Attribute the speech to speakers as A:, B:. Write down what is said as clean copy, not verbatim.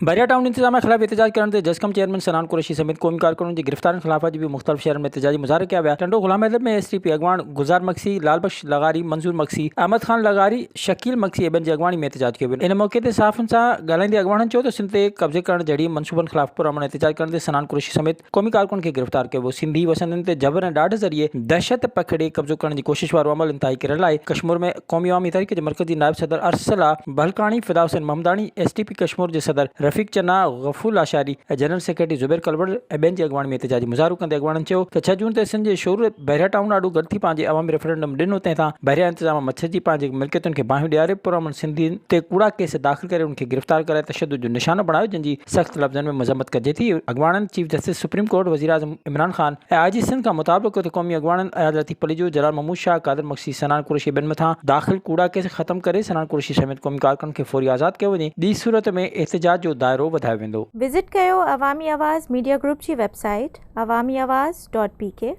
A: Bahria town انتظاميا خلاف احتجاج ڪرڻ تي جسقم چيئرمين صنعان قريشي سميت قومي ڪارڪنن جي گرفتارين خلاف اڄ به مختلف شهرن ۾ احتجاجي مظاهرا ڪيا ويا. Tando Ghulam Haider ۾ S T P اڳواڻ گلزار مگسي، لال بخش لغاري، منظور مگسي، احمد خان لغاري، شڪيل مگسي ۽ ٻين جي اڳواڻي ۾ احتجاج ڪيو ويو. ان موقعي تي صحافين سان ڳالهائيندي اڳواڻن چيو ته سنڌ تي قبضي ڪرڻ جهڙي منصوبن خلاف پرامن احتجاج ڪرڻ تي صنعان قريشي سميت قومي ڪارڪنن کي گرفتار ڪيو ويو. سنڌي وسندين تي جبر ۽ ڏاڍ ذريعي دهشت پکيڙي قبضو ڪرڻ جي ڪوشش وارو عمل انتهائي ڪريل آهي. ڪشمور ۾ قومي عوامي تحريڪ جي مرڪزي نائب صدر Arsala Bhalkani, Fida Hussain Mahmudani, S T P Kashmore جي صدر رفيق چنا، غفور لاشاري ۽ جنرل سيڪريٽري زبير ڪلوڙ ۽ ٻين جي اڳواڻي ۾ احتجاجي مظاهرو ڪندي اڳواڻن چيو ته ڇهه جون تي سنڌ جي شعور بحريا ٽائون آڏو گڏ ٿي پنهنجي عوامي ريفرنڊم ڏنو تنهن تان بحريا انتظام مڇرجي پنهنجي ملڪيتن کي باهيون ڏياري پرامن سنڌين تي ڪوڙا ڪيس داخل ڪري انهن کي گرفتار ڪرائي تشدد جو نشانو بڻايو جنهن جي سخت لفظن ۾ مذمت ڪجي ٿي. اڳواڻن چيف جسٽس سپريم ڪورٽ، وزيراعظم عمران خان ۽ آء جي سنڌ کان مطالبو ڪيو ته قومي اڳواڻن اياز لطيف پليجو، جلال محمود شاهه، قادر مگسي، صنعان قريشي ۽ ٻين مٿان داخل ڪوڙا ڪيس ختم ڪري صنعان قريشي سميت قومي ڪارڪنن کي فوري آزاد ڪيو وڃي، ٻي صورت ۾ احتجاج جو دائرو وڌايو ويندو.
B: وزٽ ڪيو عوامي آواز ميڊيا گروپ جي website Awami Awaz dot P K.